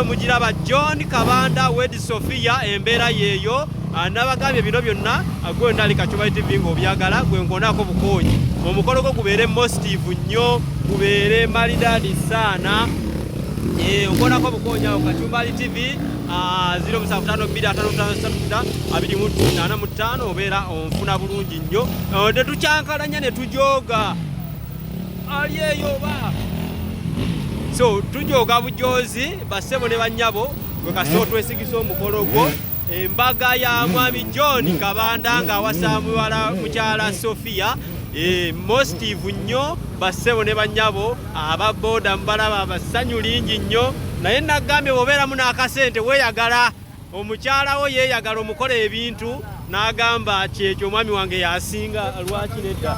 Mugiraba John Kabanda wed Sophia, embeera yeeyo. Nabagambye bino byonna, gwe ndali Kacuba TV ng'obyagala, gwe nkonaako bukoonyi, omukolo gwo gubeere mostive nnyo, gubeere maridadi saana. Nkonako bukoonyi awo Kacumbali TV 0752553985, obeera onfuna bulungi nnyo. Tetukyankalanya ne tujooga ali eyo oba so tujooga bujozi, bassebo ne bannyabo. Gwe kasita otwesigisa omukolo gwo, embaga ya mwami John Kabanda ng'awasa muwala mukyala Sophia, mostive nnyo, bassebo ne bannyabo. Aba boda mubalaba, abasanyu lingi nnyo, naye nagambye bw'obeeramu n'akasente weeyagala, omukyala wo yeeyagala, omukola ebintu n'agamba kyekyo, omwami wange yasinga, lwaki nedda?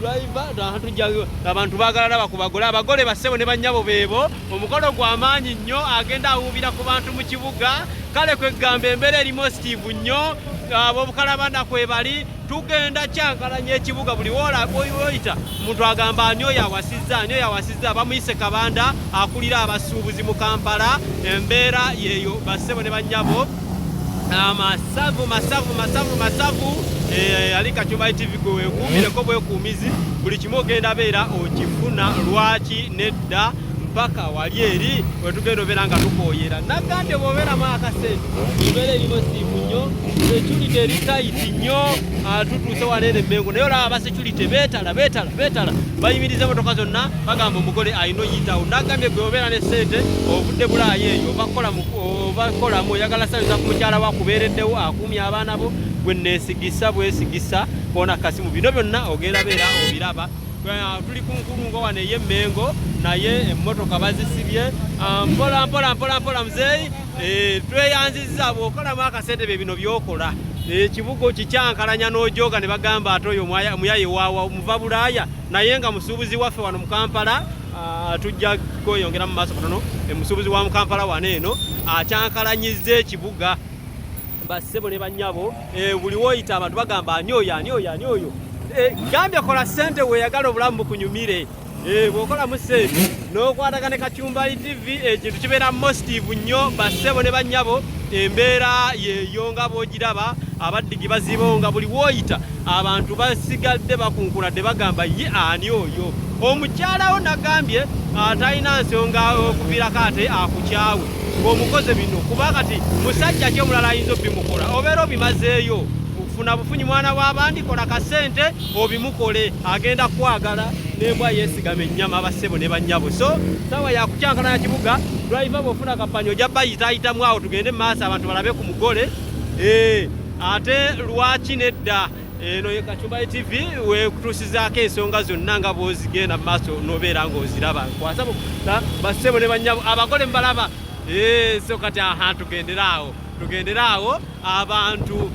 Driver, tujja, abantu baagala laba ku bagole. Abagole, bassebo ne bannyabo, beebo. Omukolo gw'amaanyi nnyo, agenda awuubira ku bantu mu kibuga. Kale kwegamba embeera eri mostive nnyo, ab'obukalabanda kwebali, tugenda kyankalanya ekibuga. Buli woyita omuntu agamba, "Ani oyo awasizza? Ani oyo awasizza?" Bamuyise Kabanda, akulira abasuubuzi mu Kampala. Embeera yeeyo, bassebo ne bannyabo, amasavu masavu masavu masavu. Ali Kacumba TV, gwe weekuumireko bwekuumizi, buli kimu ogenda beera okifuna, lwaki nedda? Mpaka wali eri wetugenda obeera nga tukooyera. Nagambye bw'obeeramu akasente, embeera erimu siivu nnyo, security eri tight nnyo. Tutuuse wano eno Emmengo, naye olaba aba security beetala beetala beetala, bayimiriza emotoka zonna, bagamba omugole alina oyitawo. Nagambye gwe obeera ne ssente, ovudde Bulaaya eyo, ova kukolamu, oyagala sanyusa ku mukyala we akubeereddewo, akuumye abaana bo, gwe neesigisa bwesigisa koona kasimu. Bino byonna ogenda beera obiraba. Tuli ku nkulungo wano ey'Emmengo, naye emmotoka bazisibye. Mpola mpola mpola mpola, muzeeyi. Tweyanzizza. Bw'okolamu akasente, bye bino by'okola, ekibuga okikyankalanya n'ojooga ne bagamba ate oyo muyaye waawa muva Bulaaya, naye nga musuubuzi waffe wano mu Kampala. Tujja kweyongera mu maaso katono. Musuubuzi wa mu Kampala wano eno akyankalanyizza ekibuga, bassebo ne bannyabo. Buli woyita abantu bagamba, "Ani oyo? Ani oyo? Ani oyo?" Gambye kola ssente, weeyagala, obulamu bukunyumire. Bw'okolamu ssente n'okwatagana ne Kacumbali TV, ekintu kibeera mostive nnyo, bassebo ne bannyabo. Embeera yeeyo nga bw'ogiraba, abaddigi bazibawo, nga buli woyita abantu basigadde bakunkuladde, bagamba, "Ye ani oyo?" Omukyalawo nagambye talina nsonga okuviirako ate akukyawe ng'omukoze bino, kuba kati musajja ki omulala ayinza obimukola? Obeera obimazeeyo, ofuna bufunyi mwana w'abandi. Kola kasente obimukole, agenda kwagala n'embwa yeesigama ennyama, abassebo ne bannyabo. So sawa yakukyankalanya kibuga. Driver, bw'ofuna kapanyi ojja bayitaayitamu awo, tugende mu maaso, abantu balabe ku mugole. Ate lwaki nedda? Eno ye Kacumba TV, wekutuusizaako ensonga zonna nga bw'ozigenda mu maaso n'obeera ng'oziraba. Nkwasa bassebo ne bannyabo, abagole mubalaba. So kati aha, tugendere awo, tugendere awo, abantu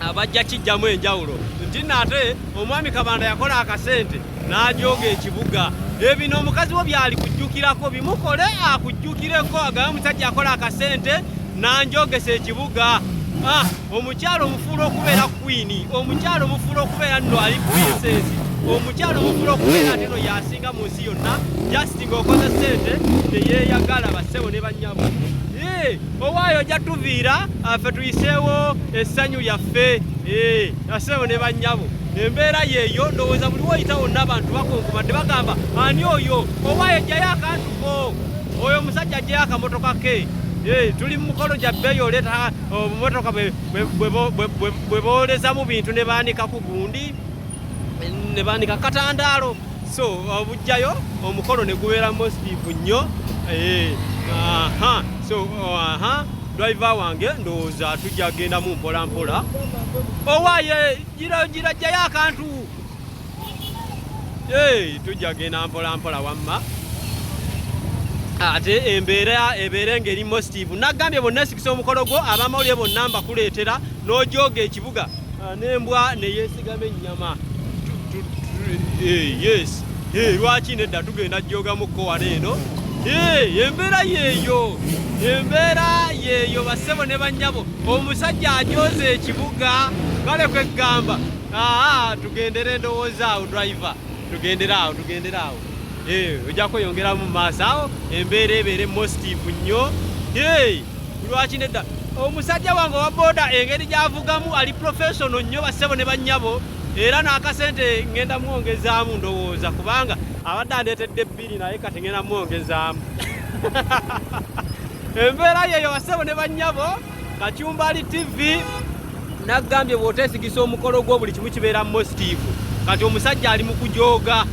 abajja kijjamu enjawulo nti nno ate omwami Kabanda yakola akasente n'ajooga ekibuga. Ebino omukazi wo byali kujjukirako, bimukole akujjukireko, agambe, "Omusajja akola akasente nanjogesa ekibuga." Omukyalo omufuula okubeera queen, omukyalo omufuula okubeera nno ali princess, omukyalo omufuula okubeera ate no yasinga mu nsi yonna, just ng'okoze sente teyeeyagala, bassebo ne bannyabo. Owaayo ojja tuviira ffe tuyiseewo essanyu lyaffe. Bassebo ne bannyabo, embeera yeeyo. Ndowooza buli woyita wonna abantu bakonkomadde, bagamba, "Ani oyo?" Owaayo ejjayo akantu ko, oyo omusajja ajjayo akamotoka ke. Tuli mu mukolo gya bbeeyi, oleeta obumotoka bwe boolezamu bintu ne baanika ku gundi, ne baanika katandaalo, so obujjayo, omukolo ne gubeera mostive nnyo. Aha, so aha, driver wange, ndowooza tujja gendamu mpola mpola. Owaaye gira gira, jjayo akantu. Tujja genda mpola mpola wamma, ate embeera ebeere ng'eri mostive. Nagambye bonna esikisa omukolo gwo, abamawulire bonna mbakuleetera n'ojooga ekibuga, n'embwa neyeesigama ennyama. Yes, lwaki nedda? Tugenda jjogamukko wano eno. Embeera yeeyo, embeera yeeyo, bassebo ne bannyabo. Omusajja ajooza ekibuga, kale kwegamba aa tugendere, ndowooza awo driver, tugendere awo, tugendere awo. Ojja kweyongeramu mu maaso awo, embeera ebeere positive nnyo. Lwaki nedda? Omusajja wange owa boda engeri gy'avugamu ali professional nnyo, bassebo ne bannyabo, era n'akasente ngenda mwongezaamu ndowooza, kubanga abadde andeetedde 2 naye kati ngenda mwongezaamu. Embeera yeeyo, bassebo ne bannyabo. Kachumbali TV naggambye bw'oteesigisa omukolo gwo buli kimu kibeera positive. Kati omusajja ali mu kujooga,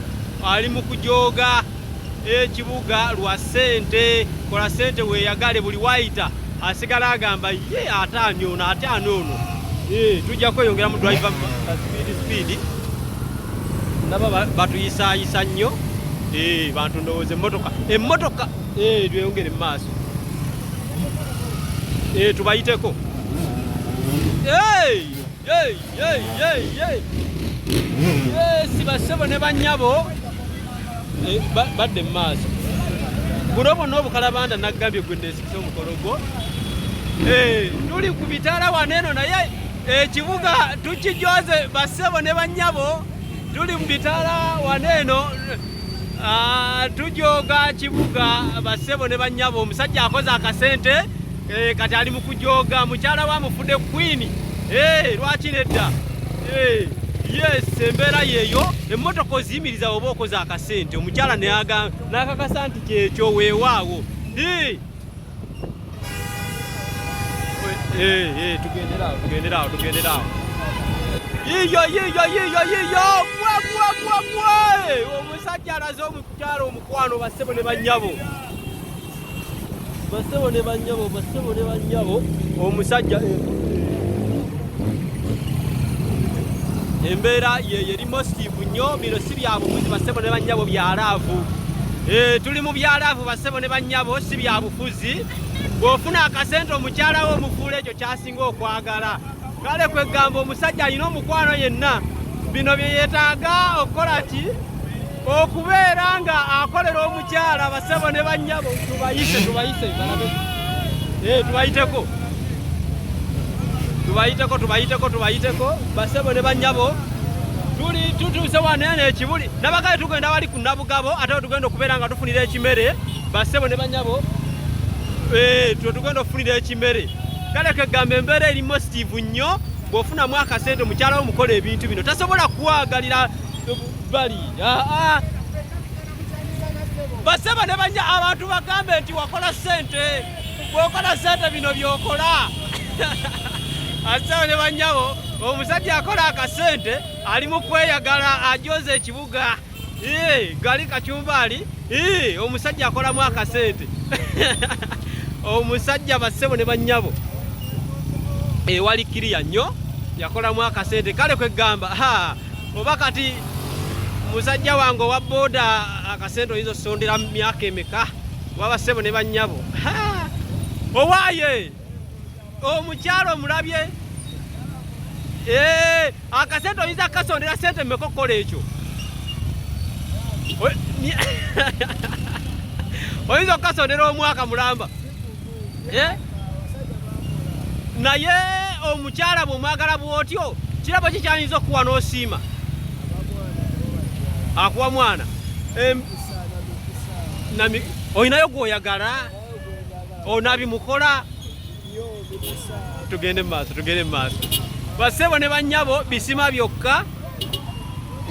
ali mu kujooga ekibuga lwa ssente. Kola ssente weeyagale, buli waayita asigala agamba ye ate ani ono, ate ani ono. Tujja kweyongera mu driver speed speed, ndaba batuyisaayisa nnyo. Bantu ndowooza emmotoka tweyongere mu maaso, tubayiteko. Yes, bassebo ne bannyabo, badde mu maaso. Buno bwonna obukalabanda naggambye gwe neesikisa omukolo gwo. Tuli ku bitaala wano eno, naye ekibuga tukijoze, bassebo ne bannyabo. Tuli mu bitaala wano eno, tujoga kibuga, bassebo ne bannyabo. Omusajja akoze akasente, kati ali mu kujoga mukyala wa mufudde queen. Lwaki nedda? Yes, embeera yeeyo. Emmotoka oziyimiriza oba okoze akasente, omukyala n'akakasa nti kyekyo, weewaawo. Tugenderaawo, tugenderaawo, tugenderaawo. Yiyo yiyo yiyo yiyo, gwe gwe gwe gwe! Omusajja alaze omukyala omukwano, bassebo ne bannyabo, bassebo ne bannyabo, bassebo ne bannyabo. Omusajja, embeera yeyo eri positive nnyo. Bino si bya bufuzi, bassebo ne bannyabo, bya love. Tuli mu bya love, bassebo ne bannyabo, si bya bufuzi. Bw'ofuna akasente, omukyala wo omufuula ekyo kyasinga okwagala. Kale kwegamba omusajja alina omukwano yenna, bino bye yeetaaga okukola ki okubeera nga akolera omukyala. Bassebo ne bannyabo, tubayise, tubayise balabe. Tubayiteko, tubayiteko, tubayiteko, tubayiteko, bassebo ne bannyabo. Tuli tutuuse wano eno ekibuli nabagaye, tugenda wali ku Nabugabo, ate tugenda okubeera nga tufunira ekimere, bassebo ne bannyabo. Tugenda okufunira ekimere. Kale kegamba embeera eri positive nnyo. Bw'ofunamu akasente, omukyala wo mukola ebintu bino, tasobola kwagalira bali. Bassebo ne banya, abantu bagambe nti wakola ssente. Bw'okola ssente bino by'okola. Bassebo ne bannyabo, omusajja akola akasente ali mu kweyagala, ajoza ekibuga. Gali kacumbaali. Omusajja akolamu akasente, omusajja, bassebo ne bannyabo, ewali kiriya nnyo, yakolamu akasente. Kale kwegamba oba kati musajja wange owa booda, akasente oyinza osondera mu myaka emeka? Oba bassebo ne bannyabo, owaaye omukyalo omulabye, akasente oyinza kasondera sente mmeka okukola ekyo? Oyinza okukasondera omwaka mulamba. Naye omukyala bw'omwagala bw'otyo, kirabo ki kyayinza okukuwa n'osiima? Akuwa mwana. Olinayo gw'oyagala onabimukola? Tugende mumaaso, tugende mumaaso, bassebo ne bannyabo. Bisima byokka.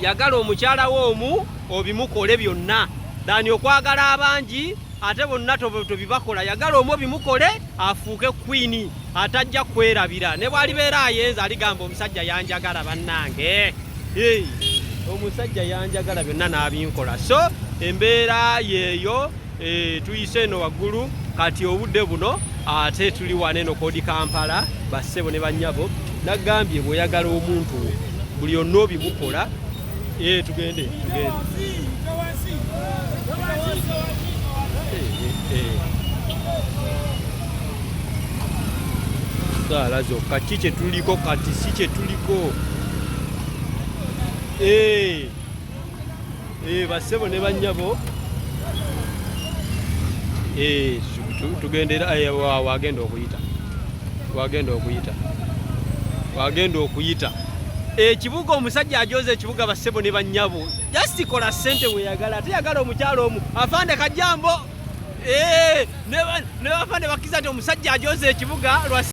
Yagala omukyala wo omu, obimukole byonna, dani okwagala abangi ate bonna tobibakola. Yagala omu, obimukole, afuuke queen atajja kwerabira. Ne bwalibeera ayenza, aligamba omusajja yanjagala, bannange. Omusajja yanjagala, byonna n'abinkola. So embeera yeeyo. Tuyise eno waggulu. Kati obudde buno ate tuli wano eno Kodi Kampala, bassebo ne bannyabo. Nagambye bw'oyagala omuntu wo buli onna obimukola. Tugende, tugende. Saala zokka ki kye tuliko kati? Si kye tuliko. Bassebo ne bannyabo, tugendera wagenda okuyita, wagenda okuyita, wagenda okuyita ekibuga. Omusajja ajoza ekibuga, bassebo ne bannyabo. Just kola ssente weyagala, ate yagala omukyala omu. Afande kajambo, ne bafande bakkiriza nti omusajja ajoza ekibuga lwa.